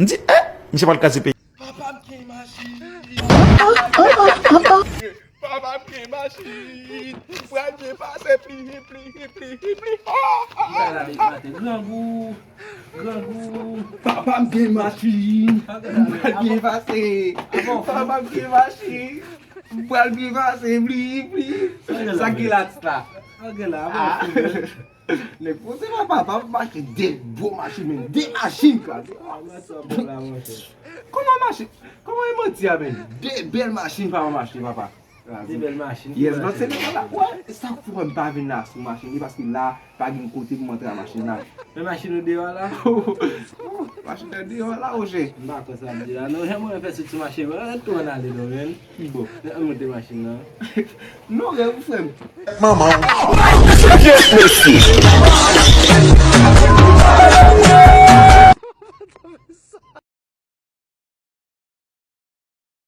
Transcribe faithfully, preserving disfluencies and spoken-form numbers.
M di, eh, misye pral kraze peyi. Papa m gen machin. Papa m gen machin. Pral byen pase pli, pli, pli, pli, pli. Grangou. Grangou. Papa m gen machin. Pral byen pase. Papa m gen machin. Pral byen pase, pli, pli. Sa ki la, ti la? Nèg poze papa, papa m achte de gwo machin, men de machin, kwa. Kòman machin? Kòman e manti a, men? De bèl machin papa m achte, papa. De bèl machin. Yes, non, se nèg la. Wè, sa k fè m pa vin la sou machin li, paske la, pa gen kote pou m antre a machin la. Men machin ou deyò la? Machin nan deyò la, Roger. M pa konn sa m di la. Non, jan mwen fè soti machin, mwen tou ann ale non, men. Bon. An monte machin nan. Non, rèv ou, frè m. Manman. Yes, mesye.